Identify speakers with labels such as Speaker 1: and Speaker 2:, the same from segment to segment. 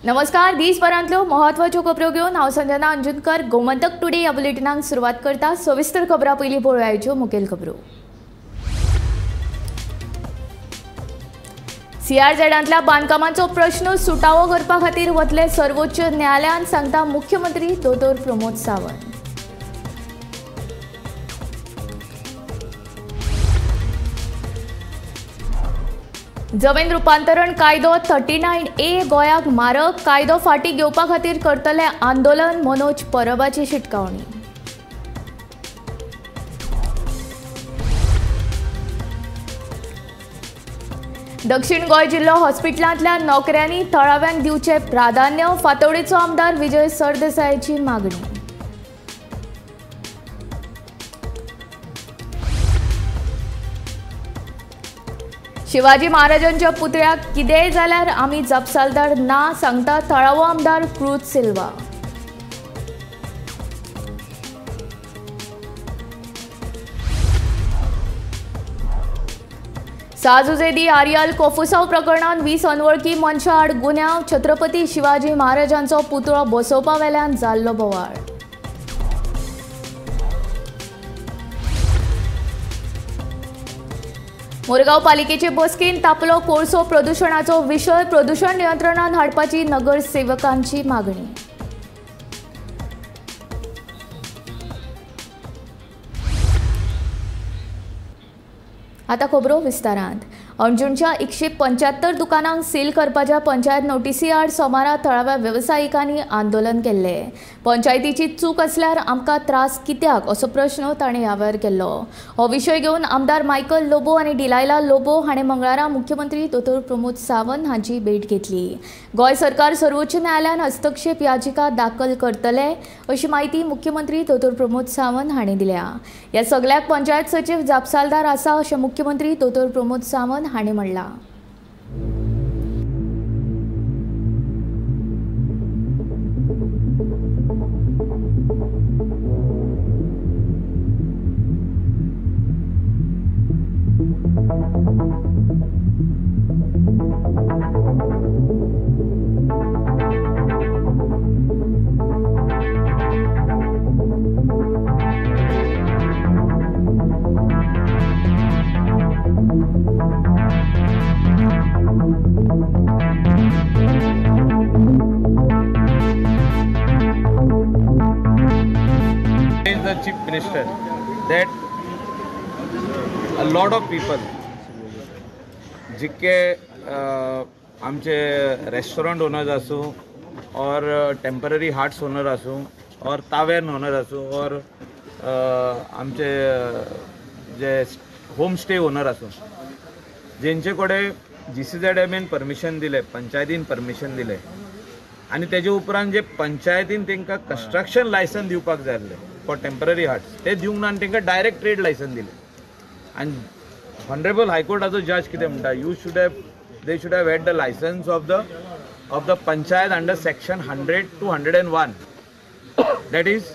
Speaker 1: नमस्कार, दिसभरांतल्यो महत्वाच्यो खबरो घेवन हांव संजना अंजुनकर गोमंतक टुडे ह्या बुलेटिनाक सुरवात करता। सविस्तर खबरां पयलीं पळोवयाच्यो मुखेल खबरो। सीआरझेडांतल्या बांदकामाचो प्रश्न सुटावो करपा खातीर वतले सर्वोच्च न्यायालयान, सांगता मुख्यमंत्री दोतोर प्रमोद सावंत। जमीन रुपांतरण कायदो 39A गोंयाक मारक, कायदो फाटी घेवपा खातीर करतले आंदोलन, मनोज परबाची शिटकावणी। दक्षिण गोंय जिल्लो हॉस्पिटलांतल्या नोकऱ्यांनी थळाव्यांक दिवचें प्राधान्य, फातोडेचो आमदार विजय सरदेसायाची मागणी। शिवाजी महाराजांच्या पुतळ्याक कितेंय जाल्यार आमी जापसालदार ना, सांगता थळावो आमदार क्रूज सिल्वा। साजुजेदी आरियल कोफुसाव प्रकरणांत 20 अनवळखी मनशां आड गुन्यांव, छत्रपती शिवाजी महाराजांचो पुतळो बसोवपा वेल्यान जाल्लो बोवाळ। मुरगांव पालिकेचे बसकेन तापलो कोळसो प्रदुशणाचो विशय, प्रदुशण नियंत्रणात हाडपाची नगरसेवकांची मागणी। आता खबरो विस्तारांत। अंजुणच्या 175 दुकानांक सील करपाच्या पंचायत नोटीसी आड सोमारा थळाव्या वेवसायिकांनी आंदोलन केल्लें। पंचायतीची चूक आसल्यार आमकां त्रास कित्याक असो प्रश्न ताणें ह्या वेळार केल्लो। हो विशय घेवन आमदार मायकल लोबो आनी डिलायला लोबो हाणें मंगळारा मुख्यमंत्री दोतोर प्रमोद सावंत हांची भेट घेतली। गोंय सरकार सर्वोच्च न्यायालयान हस्तक्षेप याचिका दाखल करतले अशी म्हायती मुख्यमंत्री दोतोर प्रमोद सावंत हाणें दिल्या। ह्या सगळ्याक पंचायत सचीव जापसालदार आसा अशें मुख्यमंत्री दोतोर प्रमोद सावंत हाणें म्हणलां।
Speaker 2: Chief Minister that a lot of people जितके आमचे रेस्टोरंट ओनर्स आसूं और टेम्पररी हार्ट्स ओनर आसूं और तावेर्न ओनर आसूं और आमचे जे होम स्टे ओनर आसूं, जेंचे कडेन GCZMN permission दिलें, पंचायतीन परमिशन दिलें आनी तेजे उपरांत जे पंचायतीन तांकां कन्स्ट्रक्शन लायसन दिवपाक जाय आसलें फॉर टेम्पररी हार्ट्स, ते दिवंक ना आनी तांकां डायरेक्ट ट्रेड लायसन दिलें। आनी ऑनरेबल हायकोर्टाचो जज कितें म्हणटा, you should have they should have had the licence of the panchayat under section 100 to 101, that is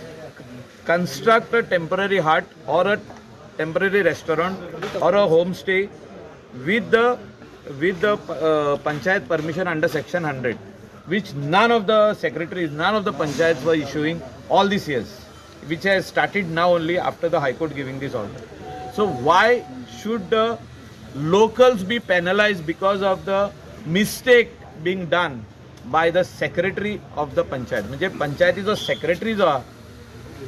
Speaker 2: construct a temporary hut or a temporary restaurant or a home stay with the panchayat permission under section 100, which none of the secretaries, none of the panchayats were issuing all these years, which has started now only after the High Court giving this order. So why should the locals be penalized because of the mistake being done by the secretary of the panchayat? म्हणजे पंचायतीचो secretary जो आहा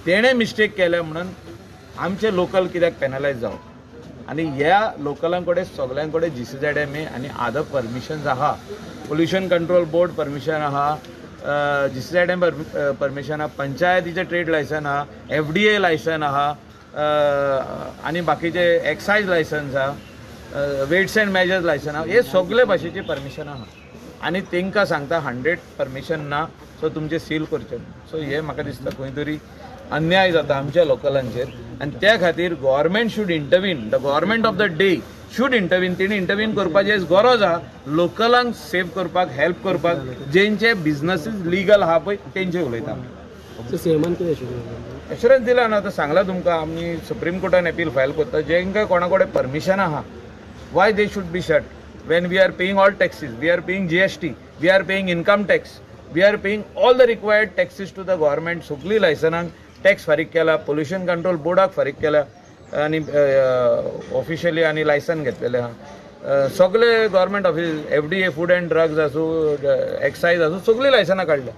Speaker 2: तेणे mistake केल्या म्हणून आमचे local कित्याक पेनलायज जावप? आनी ह्या लोकलां कडेन सगळ्यां कडेन GCZMA आनी अदर परमिशन्स आहा, पोल्युशन कंट्रोल बोर्ड परमिशन आहा, GCZM permission आहा, पंचायतीचें ट्रेड लायसन आहा, FDA licence आहा आनी बाकीचे एक्सायज लायसन्स आहा, वेट्स एंड मेजर्स लायसन आहा, हे सगळे भाशेचे परमिशन आहा आनी तांकां सांगता 100 परमिशन ना, सो तुमचें सील करचें। सो हें म्हाका दिसता खंय तरी अन्याय जाता आमच्या लोकलांचेर आनी त्या खातीर government should intervene, the government of the day should intervene. तेणी इंटरवीन करपाची गरज आहा, लोकलांक सेव करपाक, हेल्प करपाक, जेंचे बिजनसीस लिगल आहा पळय तेंचे उलयता। एश्युरन्स दिला ना, आतां सांगलां तुमकां आमी सुप्रीम कोर्टान अपील फायल करता, जेंकां कोणा कडेन परमिशन आहा, why they should be shut when we are paying all taxes, we are paying GST, we are paying income tax, We are paying all the required taxes to the government. सगळीं लायसनांक tax फारीक केला, pollution control बोर्डाक फारीक केला आनी officially आनी license घेतलेलें आहा. सगळे government office, FDA, food and drugs आसूं, एक्सायज आसूं, सगळीं लायसनां काडल्या.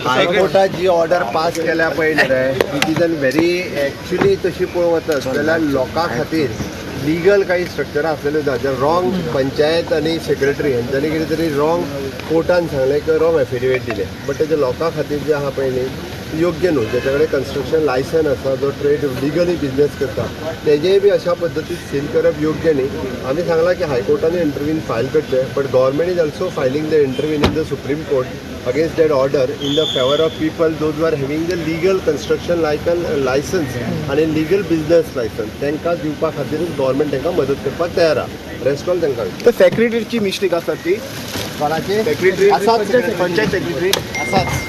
Speaker 3: हायकोर्टात जी ऑर्डर पास केल्या पळय न्ही, it is an very actually तशी पळोवंक वचत जाल्यार लोकां खातीर लिगल काही स्ट्रक्चर आसलेल्यो ना. जर रॉंग पंचायत आनी सेक्रेटरी हेंच्यांनी कितें तरी रॉंग कोर्टान सांगलें किंवा रॉंग एफिडेवीट दिलें, बट तेजे लोकां खातीर जे आहा पळय न्ही योग्य न्हू. ज्याच्या कडेन कन्स्ट्रक्शन लायसन आसा, जो ट्रेड लिगली बिजनेस करता, तेजेय बी अशा पद्दतीन सील करप योग्य न्ही. आमी सांगलां की हायकोर्टान इंटरवीन फायल करचें, but government is also filing the intervene in the Supreme Court against that order in the favour of people those who are having the legal construction license आनी लिगल बिजनेस लायसन्स तांकां दिवपा खातीरूच government तांकां मदत करपाक तयार आहा. Rest all तांकां.
Speaker 4: तर सेक्रेटरीची मिस्टेक आसा ती
Speaker 3: कोणाची?
Speaker 4: सेक्रेटरी
Speaker 3: आसाच,
Speaker 4: पंचायत सेक्रेटरी
Speaker 3: आसाच.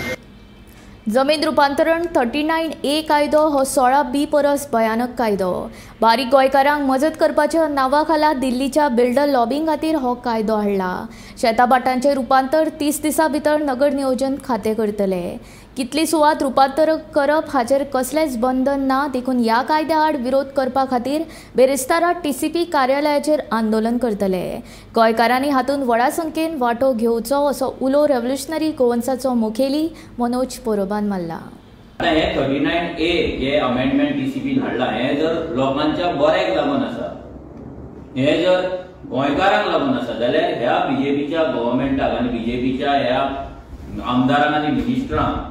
Speaker 1: जमीन रुपांतरण 39A कायदो हो 16B परस भयानक कायदो. बारीक गोंयकारांक मजत करपाच्या नांवा खाला दिल्लीच्या बिल्डर लॉबिंग खातीर हो कायदो हाडला. शेताभाटांचें रुपांतर 30 दिसां भितर नगर नियोजन खातें करतले. कितली सुवात रुपांतर करप हाचेर कसलेंच बंधन ना, देखून ह्या कायद्या आड विरोध करपा खातीर बेरेस्तारा TCP कार्यालयाचेर आंदोलन करतले. गोंयकारांनी हातूंत व्हडा संख्येन वांटो घेवचो असो उलो रेव्होल्युशनरी गोवन्साचो मुखेली मनोज पोरोबान मारला.
Speaker 5: आतां हे 39A जे अमेंडमेंट TCPन हाडला हे जर लोकांच्या बऱ्याक लागून आसा, हे जर गोंयकारांक लागून आसा जाल्यार ह्या बीजेपीच्या गव्हर्मेंटाक आनी बीजेपीच्या ह्या आमदारांक आनी मिनिस्टरांक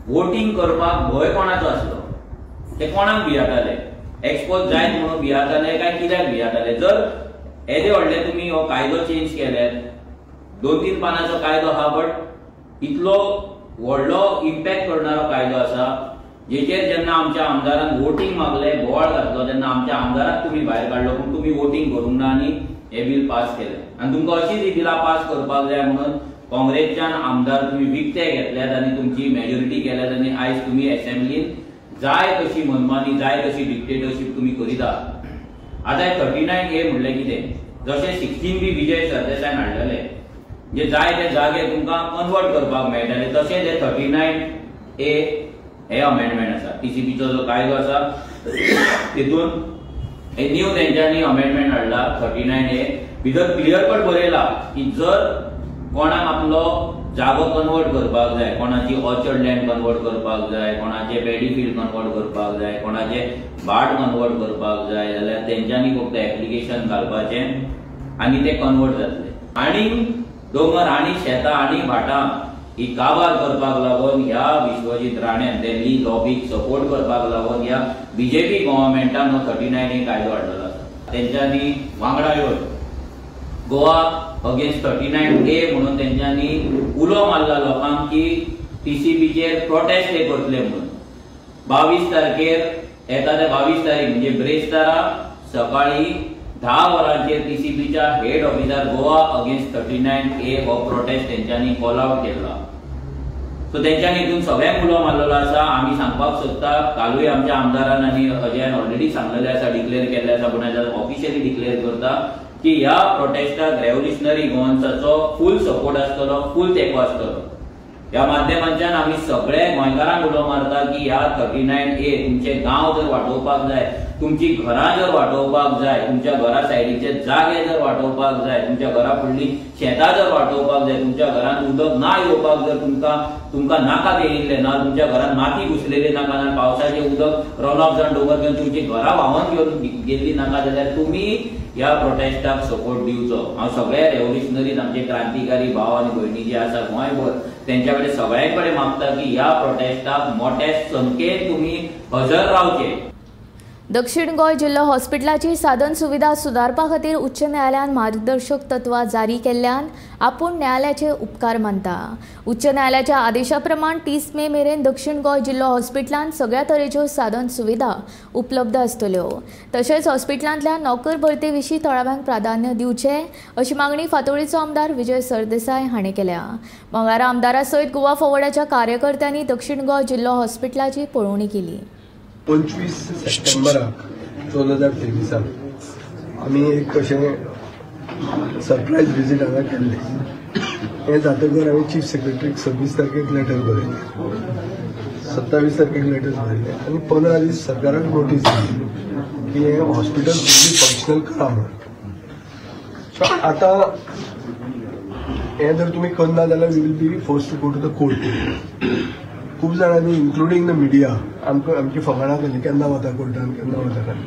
Speaker 5: वोटींग करपाक भंय कोणाचो आसलो? ते कोणाक भियेताले? एक्सपोज जायत म्हणून भियेताले काय कित्याक भियेताले? जर येदे व्हडले तुमी हो कायदो चेंज केल्यात, 2-3 पानांचो कायदो आहा, बट इतलो व्हडलो इम्पॅक्ट करणारो कायदो आसा जेचेर जेन्ना आमच्या आमदारान वोटींग मागले, बोवाळ घातलो, तेन्ना आमच्या आमदाराक तुमी भायर काडलो, पूण तुमी वोटींग करूंक ना आनी हे बील पास केलें. आनी तुमकां अशीच ही बिलां पास करपाक जाय म्हणून काँग्रेसच्यान आमदार तुमी विकते घेतल्यात आनी तुमची मेजॉरिटी केल्यात आनी आयज तुमी एसेंब्लीन जाय तशी मनमानी, जाय तशी डिक्टेटरशीप तुमी करीत आहात. आतां 39A म्हणलें कितें? जशें 16B विजय सरदेसायान हाडलेले, जे जाय ते जागे तुमकां कन्वर्ट करपाक मेळटाले, तशेंच हे 39A हे अमेंडमेंट आसा. TCPचो जो कायदो आसा तितून हे न्यू तेंच्यांनी अमेंडमेंट हाडला 39A भितर क्लियर कट बरयला की जर कोणाक आपलो जागो कन्वर्ट करपाक जाय, कोणाची ऑर्चर्ड लँड कन्वर्ट करपाक जाय, कोणाचे पेडी फील्ड कन्वर्ट करपाक जाय, कोणाचे भाट कन्वर्ट करपाक जाय जाल्यार तेंच्यांनी फक्त एप्लिकेशन घालपाचें आनी ते कन्वर्ट जातले. आनी दोंगर आनी शेतां आनी भाटां ही काबार करपाक लागून ह्या विश्वजीत राण्यान दिल्ली लॉबीक सपोर्ट करपाक लागून ह्या बीजेपी गव्हर्मेंटान हो 39A कायदो हाडलेलो आसा. तेंच्यांनी वांगडा येवन गोवा अगेन्स्ट 39A म्हणून तेंच्यांनी उलो मारला लोकांक की TCPचेर प्रोटेस्ट हे करतले म्हणून. 22 तारखेर येता ते 22 तारीख म्हणजे ब्रेस्तारा सकाळी 10 वरांचेर TCPच्या हेड ऑफिसार गोवा अगेन्स्ट 39A हो प्रोटेस्ट तेंच्यांनी कॉल आउट केला. सो तेंच्यांनी हितून सगळ्यांक उलो मारलेलो आसा. आमी सांगपाक सोदता, कालूय आमच्या आमदारान आनी अजयान ऑलरेडी सांगलेलें आसा, डिक्लेअर केल्लें आसा, पूण आयज ऑफिशियली डिक्लेअर करता की ह्या प्रोटेस्टाक रेव्होल्युशनरी गोवन्साचो फूल सपोर्ट आसतलो, फूल तेंको आसतलो. ह्या माध्यमांतल्यान आमी सगळे गोंयकारांक उलो मारता की ह्या 39A तुमचे गांव जर वाटोवपाक जाय, तुमची घरां जर वाटोवपाक जाय, तुमच्या घरा सायडीचे जागे जर वाटोवपाक जाय, तुमच्या घरा फुडली शेतां जर वाटोवपाक जाय, तुमच्या घरांत उदक ना येवपाक जर तुमकां नाका येयिल्लें ना, तुमच्या घरांत माती घुसलेली नाका, ना पावसाचें उदक रन ऑफ जावन डोंगर घेवन तुमची घरां व्हांवन घेवन गेल्ली नाका जाल्यार तुमी ह्या प्रोटेस्टाक सपोर्ट दिवचो. हांव सगळ्या रेव्होल्युशनरीज आमचे क्रांतिकारी भाव आनी भयणी जे आसा गोंयभर तेंच्या कडेन सगळ्यां कडेन मागता की ह्या प्रोटेस्टाक मोठ्या संख्येन तुमी हजर रावचे.
Speaker 1: दक्षिण गोंय जिल्लो हॉस्पिटलाची साधन सुविधा सुदारपा खातीर उच्च न्यायालयान मार्गदर्शक तत्वां जारी केल्ल्यान आपूण न्यायालयाचे उपकार मानता. उच्च न्यायालयाच्या आदेशा प्रमाण 30 मे मेरेन दक्षिण गोंय जिल्लो हॉस्पिटलांत सगळ्या तरेच्यो साधन सुविधा उपलब्ध आसतल्यो. तशेंच हॉस्पिटलांतल्या नोकर भरती विशीं थळाव्यांक प्राधान्य दिवचें अशी मागणी फातोडीचो आमदार विजय सरदेसाय हाणें केल्या. मंगळारा आमदारा सयत गोवा फॉरवर्डाच्या कार्यकर्त्यांनी दक्षिण गोंय जिल्लो हॉस्पिटलाची पळोवणी केली.
Speaker 6: 25 सप्टेंबराक 2023 आमी एक कशें सरप्रायज विजीट हांगा केल्लें. हें जातकर हांवें चीफ सेक्रेटरीक 26 तारखेक लेटर बरयलें, 27 तारखेक लेटर बरयलें आनी 15 दीस सरकाराक नोटीस दिली की हें हॉस्पिटल फुल्ली फंक्शनल करा म्हणून. सो आतां हें जर तुमी करना जाल्यार we will be force to go to the court. खूब जाणांनी इन्क्लुडींग the media आमकां आमची फकाणां केली, केन्ना वता कोर्टान, केन्ना वता काय.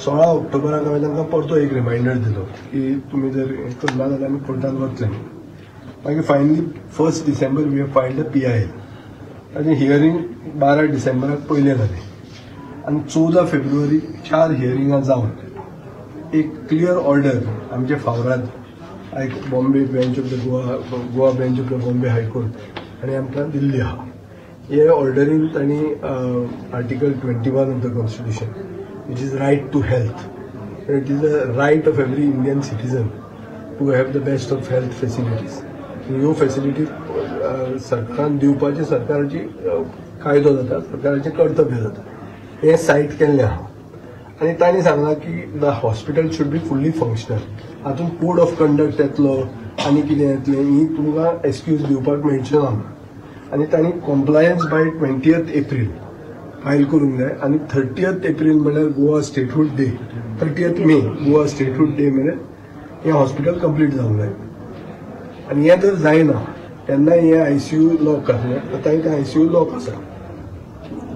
Speaker 6: 16 ऑक्टोबराक हांवें तांकां परतो एक रिमायंडर दिलो की तुमी जर हें करना जाल्यार आमी कोर्टान वतले. मागीर finally 1 December we have filed the PIL. ताचें हियरींग 12 डिसेंबराक पयलें जालें आनी 14 फेब्रुवारी 4 हियरिंगां जावन एक क्लियर ऑर्डर आमच्या फावराद Bombay bench of the Goa bench of the Bombay high court आनी आमकां दिल्ली आहा. हे ऑर्डरीन तांणी article 21 of the constitution, which is right to health, it is a right of every Indian citizen to have the best of health facilities. ह्यो facilities सरकारान दिवपाचें सरकाराची कायदो जाता, सरकाराचें कर्तव्य जाता. हें सायट केल्लें आहा आनी तांणी सांगलां की the hospital should be fully functional. हातूंत कोड ऑफ कंडक्ट येतलो आनी कितें येतलें ही तुमकां एक्सक्यूज दिवपाक मेळचें ना. आनी तांणी कॉम्प्लायन्स बाय 20 एप्रील फायल करूंक जाय आनी 30 एप्रील म्हणल्यार Goa statehood day, 30 May Goa statehood day मेरेन हें हॉस्पिटल कंप्लीट जावंक जाय. आनी हें जर जायना तेन्ना हें आयसीयू लॉक आसलें, आतां तें आयसीयू लॉक आसा.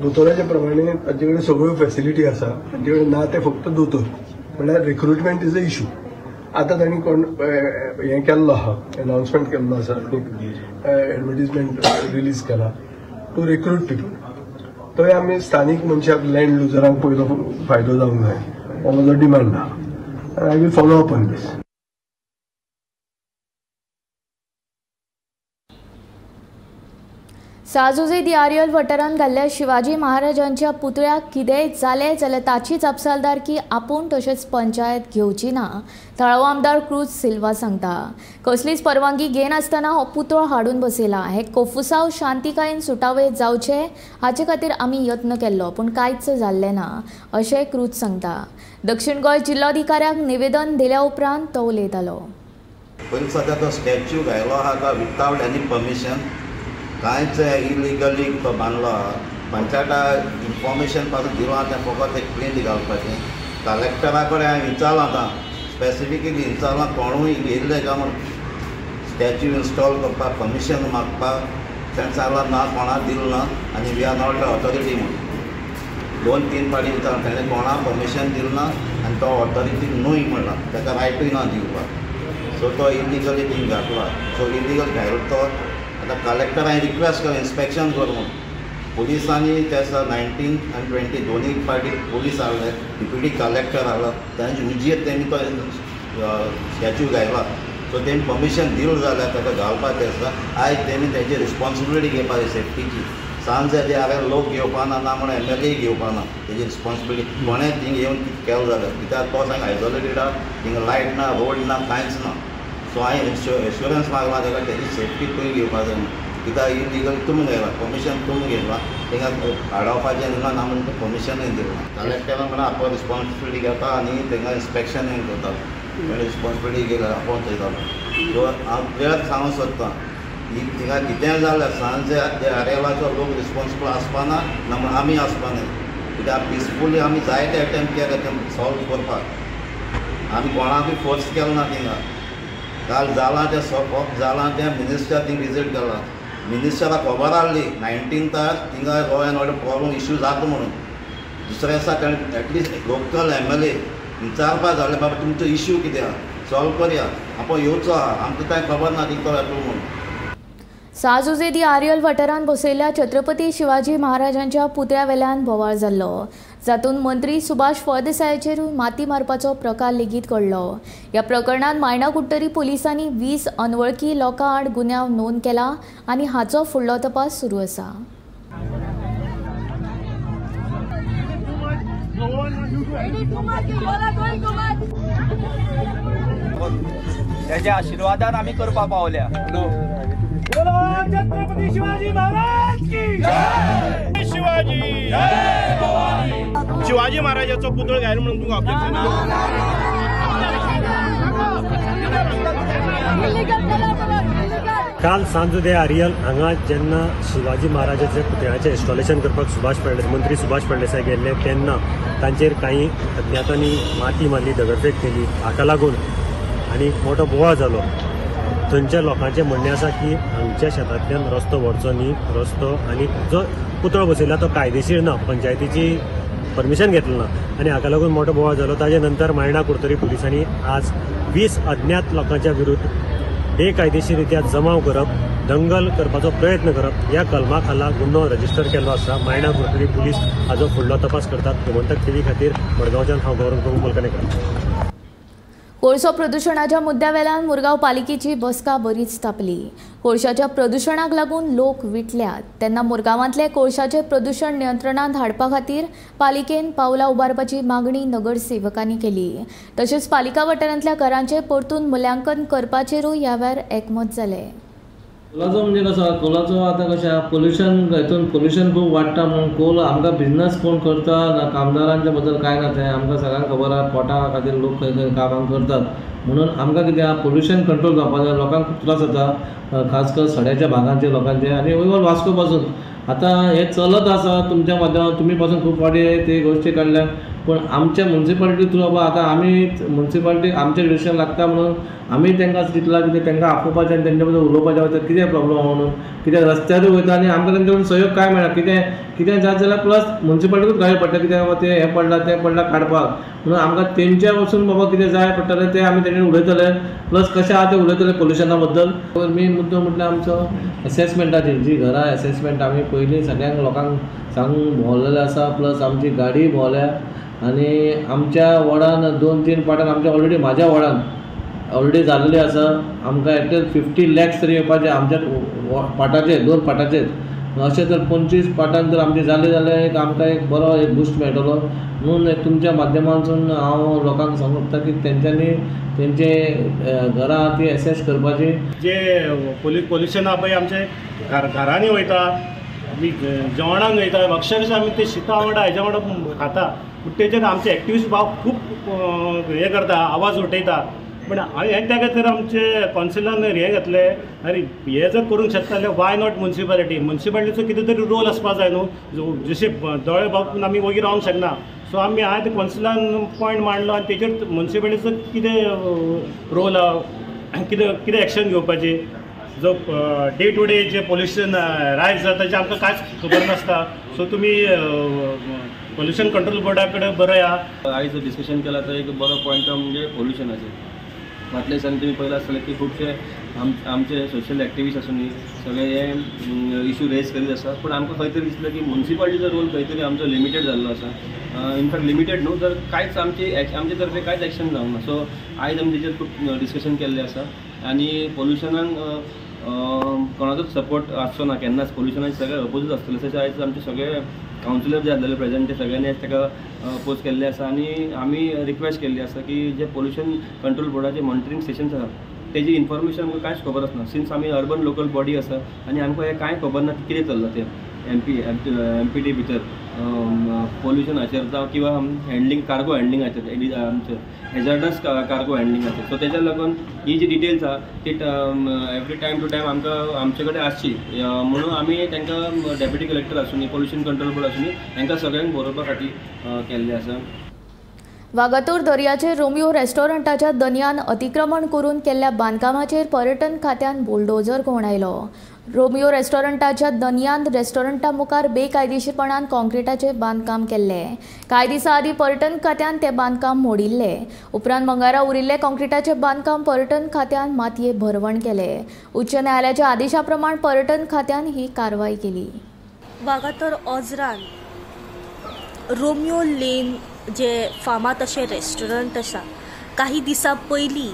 Speaker 6: दोतोराच्या प्रमाणे ताचे कडेन सगळ्यो फेसिलिटी आसा, तांचे कडेन ना ते फक्त दोतोर, म्हणल्यार रिक्रुटमेंट is a issue. आतां तांणी कोण हें केल्लो आहा, अनाउन्समेंट केल्लो आसा, एडवर्टीजमेंट रिलीज केला टू रिक्रूट पिपल. थंय आमी स्थानीक मनशाक लँड लुजरांक पयलो फायदो जावंक जाय हो म्हजो डिमांड आहा. I will follow up on this.
Speaker 1: São Jose de Areal वाठारांत घाल्ल्या शिवाजी महाराजांच्या पुतळ्याक कितेंय जालें जाल्यार ताची जापसालदारकी आपूण तशेंच पंचायत घेवची ना, थळावो आमदार क्रूज सिल्वा सांगता. कसलीच परवानगी घेनासतना हो पुतळो हाडून बसयला. हे कोफुसांव शांतिकायेन सुटावे जावचे हाचे खातीर आमी यत्न केल्लो पूण कांयच जाल्लें ना अशें क्रूज सांगता. दक्षिण गोंय जिल्लोधिकाऱ्याक निवेदन दिल्या उपरांत तो उलयतालो.
Speaker 7: पयलीं सद्या तो स्टॅच्यू घायलो आहा विथआउट एनी परमिशन, कांयच इलिगली तो बांदलो आहा. पंचायता इन्फॉर्मेशन पासून दिलां तें फकत एक प्लेट घालपाचें. कलेक्टरा कडेन हांवें विचारलां, आतां स्पेसिफिकली विचारलां कोणूय येयल्ले काय म्हूण स्टॅच्यू इन्स्टॉल करपाक परमिशन मागपाक, ताणें सांगलां ना कोणाक दिलें ना आनी we are not authority म्हूण. 2-3 फावटी विचारलां ताणें कोणाक परमिशन दिलें ना आनी तो ऑथॉरिटी न्हय म्हणलां, ताका रायटूय ना दिवपाक. सो तो इलिगली थिंग घातला. सो इलिगल घायलो तो आतां कलेक्टर हांवें रिक्वेस्ट केलें इन्स्पेक्शन कर म्हूण. पुलिसांनी त्या दिसा 19 आनी 20 दोनूय पार्टी पुलीस आहले, डिप्युटी कलेक्टर आहलो, तांचे उजेर तेमी तो स्टॅच्यू घायला. सो तेमी परमिशन दिलें जाल्यार ताका घालपाक त्या दिसा आयज तेमी तेजी रिस्पोन्सिबिलिटी घेवपाक जाय सेफ्टीची. सांजे ते हांवें लोक घेवपाना ना म्हणून एमएलए घेवपाना तेजी रिस्पोन्सिबिलिटी. कोणें थिंग येवन कितें केलें जाल्यार, कित्याक तो सांग आयसोलेटेड आहा, थिंगा लायट ना, रोड ना, कांयच ना. सो हांवें एश्योरन्स मागला ताका तेजी सेफ्टी पयलीं घेवपाक जाय म्हणून. कित्याक इलिगल तुमी घेतला, परमिशन तुमी घेतला, थिंगा हाडोवपाचें दिलां ना म्हणून परमिशनूय दिलां. कलेक्टरान म्हणून आपूण रिस्पोन्सिबिलिटी घेता आनी थिंगा इन्स्पेक्शनूय करता, रिस्पोन्सिबिलिटी घेयला आपूण थंय. सो हांव क्लियर सांगूंक सोदतां थिंगा कितेंय जाल्यार सांजे आरेलाचो लोक रिस्पोन्सिबल आसपाना ना म्हण आमी आसपाना. कित्याक पिसफुली आमी जायते एटेम्प्ट केले ते सॉल्व करपाक, आमी कोणाकूय फोर्स केलो ना. थिंगा काल जालां तें फक्त जालां तें मिनिस्टर थिंग विजीट केलां, मिनिस्टराक खबर आहली 19ताक थिंगा law and order problem issue जाता म्हणून. दुसऱ्या दिसा ताणें एटलिस्ट लोकल एमएलए विचारपा जालें बाबा तुमचो इश्यू कितें आहा सॉल्व करया, आपूण येवचो आहा, आमकां कांय खबर ना थिंग तो येतलो म्हणून.
Speaker 1: साजुजे दी आरियल वाठारांत बसयल्ल्या छत्रपती शिवाजी महाराजांच्या पुतळ्या वेल्यान बोवाळ जाल्लो, जातूंत मंत्री सुभाष फळदेसायाचेर माती मारपाचो प्रकार लेगीत घडलो. ह्या प्रकरणांत मायणा-कुडटरी पुलिसांनी 20 अनवळखी लोकां आड गुन्यांव नोंद केला आनी हाचो फुडलो तपास सुरू आसा.
Speaker 8: त्याच्या आशीर्वादान आमी करपाक पावल्या.
Speaker 9: छत्रपती शिवाजी महाराज की जय, शिवाजी जय भवानी. शिवाजी महाराजाचो पुतळो घायल म्हणून तुमकां ऑब्जेक्शन?
Speaker 10: काल सांजोदे आरियल हांगा जेन्ना शिवाजी महाराजाच्या पुतळ्याचें इन्स्टॉलेशन करपाक मंत्री सुभाष फळदेसाय गेल्ले तेन्ना तांचेर काही अज्ञातांनी माती मारली, दगडफेक केली. हाका लागून आनी मोठो बोवाळ जालो. थंयच्या लोकांचें म्हणणें आसा की हांगच्या शेतांतल्यान रस्तो व्हरचो न्ही, रस्तो आनी जो पुतळो बसयला तो कायदेशीर ना, पंचायतीची परमिशन घेतलें ना आनी हाका लागून मोठो बोवाळ जालो. ताजे नंतर मायणा कुडतरी पुलिसांनी आज 20 अज्ञात लोकांच्या विरुद्ध बेकायदेशीरित्या जमाव करप, दंगल करपाचो प्रयत्न करप ह्या कलमा खाला गुन्यांव रजिस्टर केल्लो आसा. मायणा कुडतरी पुलीस हाजो फुडलो तपास करतात. गोमंतक टीव्ही खातीर मडगांवच्यान हांव गौरव प्रभू मलकणेकर.
Speaker 1: कोळसो प्रदुशणाच्या मुद्द्या वेल्यान मुरगांव पालिकेची बसका बरीच तापली. कोळशाच्या प्रदुशणाक लागून लोक विटल्यात तेन्ना मुरगांवांतले कोळशाचे प्रदुशण नियंत्रणांत हाडपा खातीर पालिकेन पावलां उबारपाची मागणी नगरसेवकांनी केली. तशेंच पालिका वाठारांतल्या घरांचें परतून मुल्यांकन करपाचेरूय ह्या वेळार एकमत जालें.
Speaker 11: कोलाचो म्हणजे कसो, कोलाचो आतां कशें पोल्युशन, हेतून पोल्युशन खूब वाडटा म्हणून कोल आमकां बिजनस कोण करता ना, कामदारांच्या बद्दल कांय ना, तें आमकां सगळ्यांक खबर आसा. पोटा खातीर लोक खंय खंय कामां करतात म्हणून आमकां कितें आहा पोल्युशन कंट्रोल जावपाक जाय. लोकांक खूब त्रास जाता, खास कर सड्याच्या भागांचे लोकांचे आनी इवन वास्को पासून आतां हें चलत आसा. तुमच्या माध्यमांत तुमी पासून खूब फावटी ते गोश्टी काडल्या, पूण आमच्या मुन्सिपालिटी थ्रू बाबा आतां आमी मुन्सिपालिटी आमच्या डिसिजन लागता म्हणून आमी तांकां चिंतलां कितें तांकां आपोवपाचें आनी तेंच्या बद्दल उलोवपाचें वता कितें प्रॉब्लम आहा म्हणून, कित्याक रस्त्यारूय वयता आनी आमकां तेंचे कडेन सहयोग कांय मेळना. कितें कितें जात जाल्यार प्लस मुन्सिपालिटीकूच गाळी पडटा, कित्याक बाबा तें हें पडलां तें पडलां काडपाक. म्हणून आमकां तेंच्या पासून बाबा कितें जाय पडटलें तें आमी तेंचे उलयतले, प्लस कशें आहा तें उलयतले पोल्युशना बद्दल. मेन मुद्दो म्हटल्यार आमचो एसेसमेंटाची जी घरां एसेसमेंट आमी पयलीं सगळ्यांक लोकांक सांगून भोंवलेले आसा, प्लस आमची गाडी भोंवल्या आनी आमच्या वॉर्डान 2-3 पाटान आमच्या ऑलरेडी म्हाज्या वॉर्डान ऑलरेडी जाल्लेली आसा. आमकां एटलीस्ट 50 लॅक्स तरी येवपाचे आमच्या पाटाचेर, 2 पाटाचेर. अशें जर 25 पाटान जर आमचे जाले जाल्यार एक आमकां एक बरो एक बुस्ट मेळटलो. म्हणून तुमच्या माध्यमांतसून हांव लोकांक सांगूंक सोदता की तेंच्यांनी तेंचे घरां ती एसेस करपाची.
Speaker 9: जे पोल्युशन आहा पळय आमचे घरांनी वयता, आमी जेवणाक वयता, अक्षरशा आमी ते शिता वांगडा हेज्या वांगडा खाता. पूण तेजेर आमचे एक्टिविस्ट भाव खूब हें करता, आवाज उठयता. पूण हें त्या खातीर आमचे कौन्सिलान हें घातलें, आनी हें जर करूंक शकता जाल्यार why not municipality. मुन्सिपालिटीचो कितें तरी रोल आसपा जाय न्हू, जशें दोळे बापून आमी वगीर रावंक शकना. सो आमी आयज कौन्सिलान पॉयंट मांडलो आनी तेजेर मुन्सिपालिटीचो कितें रोल आहा, कितें कितें एक्शन घेवपाची. जो डे टू डे जे पोल्युशन रायज जाता तेजें आमकां कांयच खबर नासता. सो तुमी पोल्युशन कंट्रोल बोर्डा कडेन बरया.
Speaker 12: आयज डिस्कशन केलां तो एक बरो पॉयंट म्हणजे पोल्युशनाचेर. फाटल्या दिसांनी तुमी पळयलां आसतलें की खुबशे आमचे सोशल एक्टिविस्ट आसूनी सगळे हे इशू रेज करीत आसा, पूण आमकां खंय तरी दिसलें की मुन्सिपालिटीचो रोल खंय तरी आमचो लिमिटेड जाल्लो आसा. इनफॅक्ट लिमिटेड न्हू तर कांयच आमचे तर्फे कांयच एक्शन जावंक ना. सो आयज आमी तेजेर खूब डिस्कशन केल्लें आसा आनी पोल्युशनाक कोणाचोच सपोर्ट आसचो ना केन्नाच, पोल्युशनाक सगळे अपोजूच आसतले. तशें आयज आमचे सगळे कावन्सिलर जे आसलेले प्रेजंट ते सगळ्यांनी आयज ताका अपोज केल्ले आसा आनी आमी रिक्वेस्ट केल्ली आसा की जे पोल्युशन कंट्रोल बोर्डाचे मॉनिटरींग स्टेशन्स आसा तेजी इन्फॉर्मेशन आमकां कांयच खबर आसना. सिन्स आमी अर्बन लोकल बॉडी आसा आनी आमकां हें कांय खबर ना की कितें चल्लां तें एम पी डी भितर पोल्युशनाचेर जावं किंवा हँडलिंग कार्गो हँडलिंगाचेर, आमचें हॅझर्डस कार्गो हँडलिंगाचेर. सो तेज्या लागून ही जी डिटेल्स आहा ती एवरी टायम टू टायम आमकां आमचे कडेन आसची म्हणून आमी तांकां डेप्युटी कलेक्टर आसूनी, पोल्युशन कंट्रोल बोर्ड आसूनी, तांकां सगळ्यांक बरोवपा खातीर केल्लें आसा.
Speaker 1: वागातोर दर्याचेर रोमियो रेस्टॉरंटाच्या दर्यान अतिक्रमण करून केल्ल्या बांदकामाचेर पर्यटन खात्यान बुलडोजर घुंवडायलो. रोमियो रेस्टॉरंटाच्या दर्यान रेस्टॉरंटा मुखार बेकायदेशीरपणान कॉन्क्रिटाचें बांदकाम केल्लें. कांय दिसां आदीं पर्यटन खात्यान तें बांदकाम मोडिल्लें. उपरांत मंगळारा उरिल्लें कॉन्क्रिटाचें बांदकाम पर्यटन खात्यान मातये भरवण केलें. उच्च न्यायालयाच्या आदेशा प्रमाण पर्यटन खात्यान ही कारवाय केली.
Speaker 13: वागातोर ओजरान रोमियो लेन जे फामाद अशें रेस्टॉरंट आसा, काही दिसां पयलीं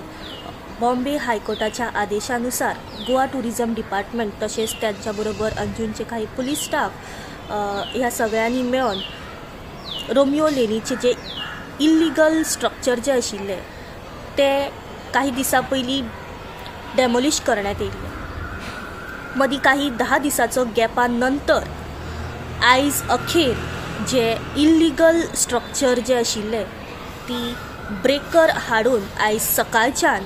Speaker 13: बॉम्बे हायकोर्टाच्या आदेशानुसार गोवा टुरिझम डिपार्टमेंट तशेंच त्यांच्या बरोबर अंजूनचे काही पुलीस स्टाफ ह्या सगळ्यांनी मेळून रोमियो लेनीचे जे इल्लिगल स्ट्रक्चर जे आशिल्ले ते काही दिसां पयलीं डेमोलिश करण्यात येयल्ले. मदीं काही 10 दिसाचो गॅपा नंतर आयज अखेर जे इल्लिगल स्ट्रक्चर जे आशिल्ले ती ब्रेकर हाडून आयज सकाळच्यान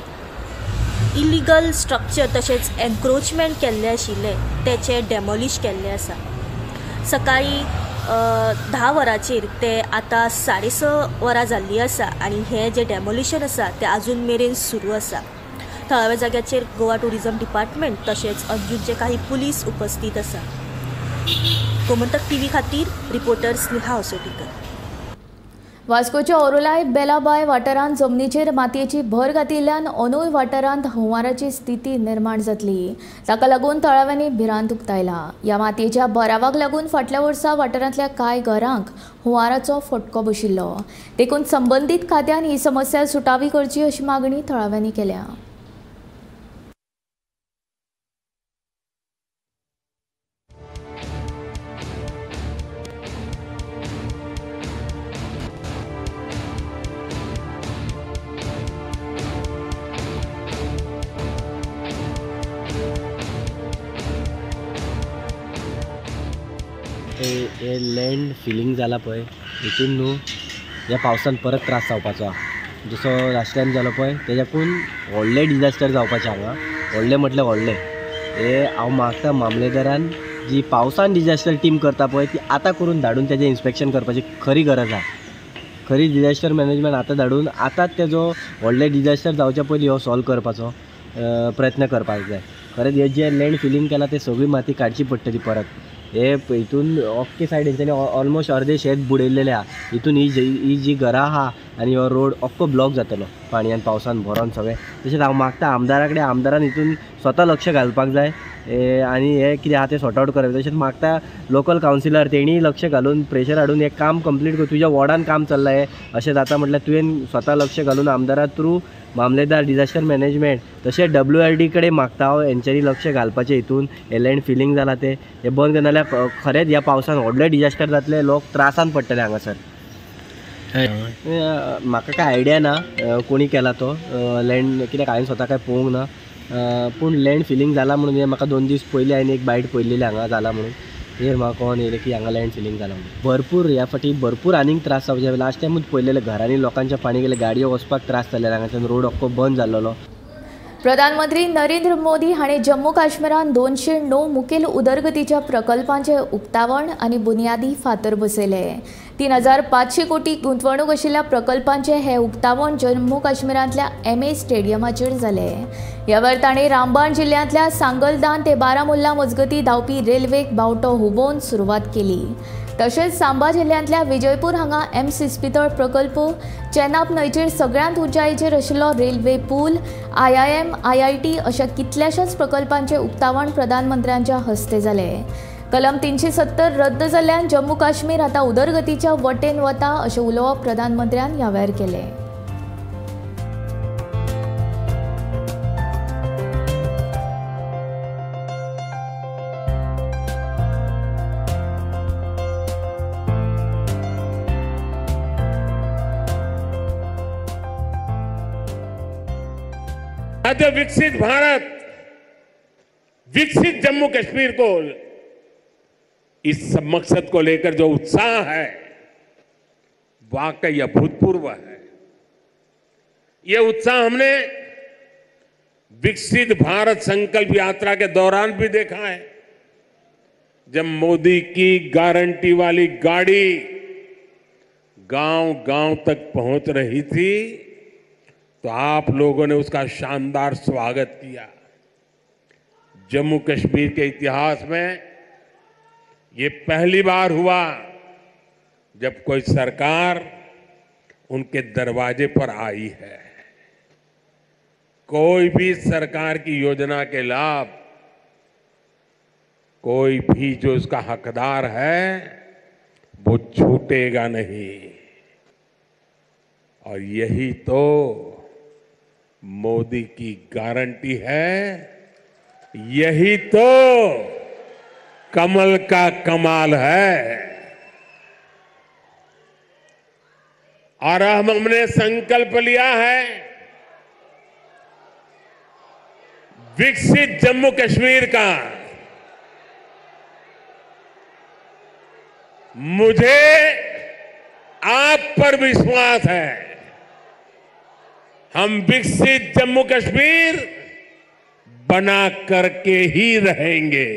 Speaker 13: इलिगल स्ट्रक्चर तशेंच एन्क्रोचमेंट केल्लें आशिल्लें तेचें डेमोलिश केल्लें आसा. सकाळीं 10 वरांचेर ते आतां 6:30 वरां जाल्लीं आसा आनी हें जें डेमोलिशन आसा तें आजून मेरेन सुरू आसा. थळाव्या जाग्याचेर गोवा ट्युरिजम डिपार्टमेंट तशेंच अंजुनचे काही पुलीस उपस्थित आसा. गोमंतक टीव्ही खातीर रिपोर्टर स्नेहा असोटीकर.
Speaker 1: वास्कोच्या ओरोलाय बेलाबाय वाठारांत जमनीचेर मातयेची भर घातिल्ल्यान अनूय वाठारांत हुंवाराची स्थिती निर्माण जातली. ताका लागून थळाव्यांनी भिरांत उक्तायला. ह्या मातयेच्या भरावाक लागून फाटल्या वर्सा वाठारांतल्या कांय घरांक हुंवाराचो फटको बशिल्लो. देखून संबंदीत खात्यान ही समस्या सुटावी करची अशी मागणी थळाव्यांनी केल्या.
Speaker 14: हे लँड फिलिंग जाला पळय हितून न्हू ह्या पावसान परत त्रास जावपाचो आहा. जसो लास्ट टायम जालो पळय तेज्याकून व्हडलें डिजास्टर जावपाचें हांगा. व्हडलें म्हटल्यार व्हडलें. हे हांव मागता मामलेदारान जी पावसान डिजास्टर टीम करता पळय ती आतां करून धाडून तेजें इन्स्पेक्शन करपाची खरी गरज आहा. खरी डिजास्टर मॅनेजमेंट आतां धाडून आतांच तेजो व्हडलें डिजास्टर जावच्या पयलीं हो सॉल्व करपाचो प्रयत्न करपाक जाय. खरेंच हे जें लँड फिलिंग केलां तें सगळी माती काडची पडटली परत. हे हितून अख्खे सायड हेंच्यांनी ऑलमोस्ट अर्दे शेत बुडयल्लेलें आहा. हितून ही जी घरां आहा आनी हो रोड अख्खो ब्लॉक जातलो पाणयान पावसान भरोन सगळें. तशेंच हांव मागता आमदारा कडेन आमदारान हितून स्वता लक्ष घालपाक जाय आनी हें कितें आहा तें सॉर्ट आवट करप. तशेंच मागता लोकल कावन्सिलर तेणीय लक्ष घालून प्रेशर हाडून हें काम कंप्लीट कर. तुज्या वॉर्डान काम चल्लां हें अशें जाता म्हटल्यार तुवें स्वता लक्ष घालून आमदारा थ्रू मामलेदार डिजास्टर मॅनेजमेंट तशें WRD कडेन मागता हांव हेंच्यांनी लक्ष घालपाचें. हितून हें लँड फिलिंग जालां तें हें बंद करना जाल्यार खरेंच ह्या पावसान व्हडलें डिजास्टर जातलें, लोक त्रासान पडटले हांगासर. म्हाका कांय आयडिया ना कोणी केला तो लँड, कित्याक हांवें स्वता कांय पळोवंक ना. पूण लँड फिलिंग जाला म्हणून हें म्हाका 2 दीस पयलीं हांवें एक बायट पळयलेली हांगा जाला म्हणून. हेर म्हाका कळोन येयलें की हांगा लँड फिलिंग जाला म्हणून. भरपूर ह्या फाटी भरपूर आनीक त्रास जावचे. लास्ट टायमूच पळयलेलें घरांनी लोकांच्या पाणी गेलें, गाडयो वचपाक त्रास जाले, हांगाच्यान रोड अख्खो बंद जाल्लो.
Speaker 1: प्रधानमंत्री नरेंद्र मोदी हांणी जम्मू काश्मीरान 209 मुखेल उदरगतीच्या प्रकल्पांचे उक्तावण आनी बुनियादी फातर बसयले. 3500 कोटी गुंतवणूक आशिल्ल्या प्रकल्पांचे हे उक्तावण जम्मू काश्मीरांतल्या MA स्टेडियमाचेर जाले. ह्या वेळार तांणी रामबाण जिल्ल्यांतल्या सांगलदान ते बारामुल्ला मजगती धांवपी रेल्वेक बावटो हुबोवन सुरवात केली. तशेंच सांबा जिल्ल्यांतल्या विजयपूर हांगा एम्स इस्पितळ प्रकल्प, चेनाब न्हंयचेर सगळ्यांत उंचायेचेर आशिल्लो रेल्वे पूल, IIM, IIT अशा कितल्याशाच प्रकल्पांचे उक्तावण प्रधानमंत्र्यांच्या हस्ते जाले. कलम 370 रद्द जाल्ल्यान जम्मू काश्मीर आतां उदरगतीच्या वटेन वता अशें उलोवप प्रधानमंत्र्यान ह्या वेळार केलें.
Speaker 15: विकसित भारत, विकसित जम्मू कश्मीर को इस मकसद को लेकर जो उत्साह है वाकई अभूतपूर्व है। ये उत्साह हमने विकसित भारत संकल्प यात्रा के दौरान भी देखा है, जब मोदी की गारंटी वाली गाड़ी गांव-गांव तक पहुंच रही थी तो आप लोगों ने उसका शानदार स्वागत किया। जम्मू कश्मीर के इतिहास में ये पहली बार हुआ जब कोई सरकार उनके दरवाजे पर आई है। कोई भी सरकार की योजना के लाभ, कोई भी जो उसका हकदार है वो छूटेगा नहीं। और यही तो मोदी की गारंटी है, यही तो कमल का कमाल है। और हमने संकल्प लिया है विकसित जम्मू कश्मीर का। मुझे आप पर विश्वास है, हम विकसित जम्मू कश्मीर बना करके ही रहेंगे।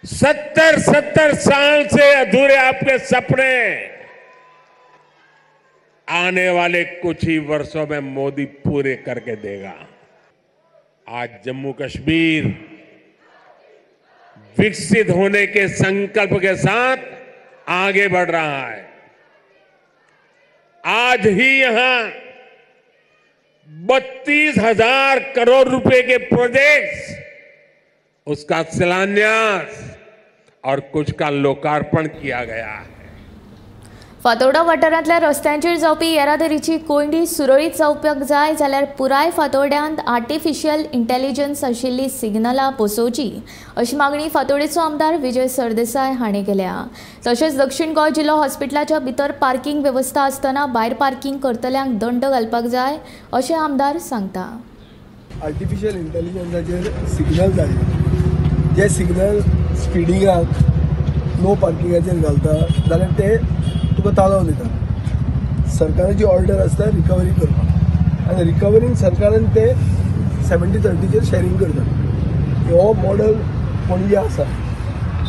Speaker 15: 70-70 साल से अधूरे आपके सपने आने वाले कुछ ही वर्षों में मोदी पूरे करके देगा। आज जम्मू कश्मीर विकसित होने के संकल्प के साथ आगे बढ़ रहा है। आज ही यहां 32,000 करोड़ रुपए के प्रोजेक्ट्स, उसका शिलान्यास और कुछ का लोकार्पण किया गया है।
Speaker 1: फातोर्डा वाठारांतल्या रस्त्यांचेर जावपी येरादारीची कोंयडी सुरळीत जावपाक जाय जाल्यार पुराय फातोर्ड्यांत आर्टिफिशियल इंटेलिजन्स आशिल्ली सिग्नलां बसोवची अशी मागणी फातोर्डेचो आमदार विजय सरदेसाय हांणी केल्या। तशेंच दक्षिण गोंय जिल्लो हॉस्पिटलाच्या भितर पार्किंग वेवस्था आसतना भायर पार्किंग करतल्यांक दंड घालपाक जाय अशें आमदार सांगता।
Speaker 6: आर्टिफिशियल इंटेलिजन्साचेर सिग्नल जाय, जे सिग्नल स्पिडिंगाक नो पार्किंगाचेर घालता जाल्यार ते तुका तालाव दिता। सरकाराची ऑर्डर आसता रिकवरी करपाक आनी रिकवरीन सरकारान ते 70-30चेर शेअरिंग करता। हो मॉडल पणजे आसा,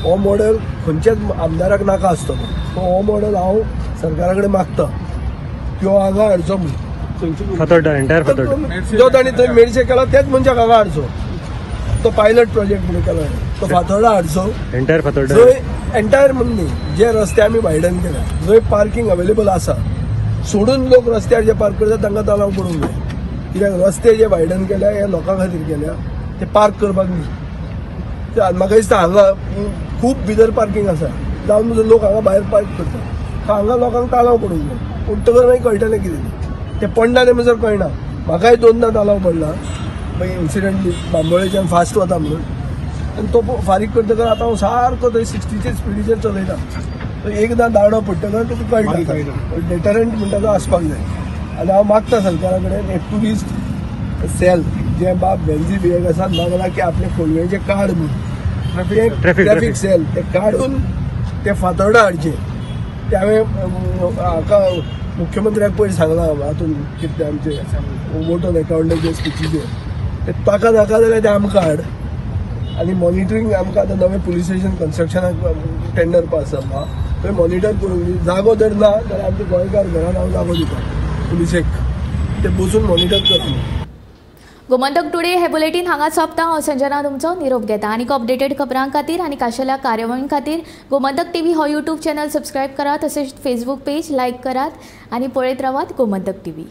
Speaker 6: हो मॉडल खंयच्याच आमदाराक नाका आसतलो। सो हो मॉडल हांव सरकारा कडेन मागता की हो हांगा हाडचो म्हणून।
Speaker 10: फातोर्डा एंटायर फातोर्डा
Speaker 6: जो तांणी थंय मेरशे केला तेच मनशाक हांगा हाडचो, तो पायलट प्रोजेक्ट म्हणून केला तो फातोर्डा हाडचो
Speaker 10: एंटायर फातोर्डा।
Speaker 6: जंय एंटायर म्हणून न्ही, जे रस्ते आमी वायडन केल्या जंय पार्किंग अवेलेबल आसा सोडून लोक रस्त्यार जे पार्क करता तांकां तालाव पडूंक जाय। कित्याक रस्ते जे वायडन केल्या हे लोकां खातीर केल्या, ते पार्क करपाक न्ही। म्हाका दिसता हांगा खूब भितर पार्किंग आसा जावन लोक हांगा भायर पार्क करता, हांगा लोकांक तालाव पडूंक जाय। उठतकर मागीर कळटलें कितें तें पडना तें म्हणसर कळना। म्हाकाय 2दा तालाव पडला मागीर इन्सिडंट बांबोळेच्यान फास्ट वता म्हणून, आनी तो फारीक करतकर आतां हांव सारको थंय 60चे स्पिडीचेर चलयता। एकदां दाडो पडटकर तुका कळटा, डेटरंट म्हणटा तो आसपाक जाय। आनी हांव मागता सरकारा कडेन एक ट्युरिस्ट सेल जे बाब बेन्जी बियेक आसा नाजाल्यार की आपले कोलवेचें कार्ड म्हणून ट्रॅफिक सेल ते काडून ते फातोर्डा हाडचे। ते हांवें हाका मुख्यमंत्र्याक पयर सांगलां हातून कितें आमचे वोट ऑन अकावंटाचे स्पिचीचेर, ते ताका नाका जाल्यार ते आमकां हाड। आनी मॉनिटरींग आमकां आतां नवें पुलीस स्टेशन कन्स्ट्रक्शनाक टेंडर पास जाला थंय मॉनिटर करूंक जागो जर ना जाल्यार आमचे गोंयकार घरान हांव जागो दिता पुलिसेक, ते बसून मॉनिटर करता।
Speaker 1: गोमंतक टुडे हे बुलेटीन हांगा सोंपता। हांव संजना तुमचो निरोप घेता। आनीक अपडेटेड खबरां खातीर आनी खाशेल्या कार्यावळीं खातीर गोमंतक टीव्ही हो यूट्यूब चॅनल सबस्क्रायब करात, तशेंच फेसबूक पेज लायक करात आनी पळयत रावात गोमंतक टीव्ही।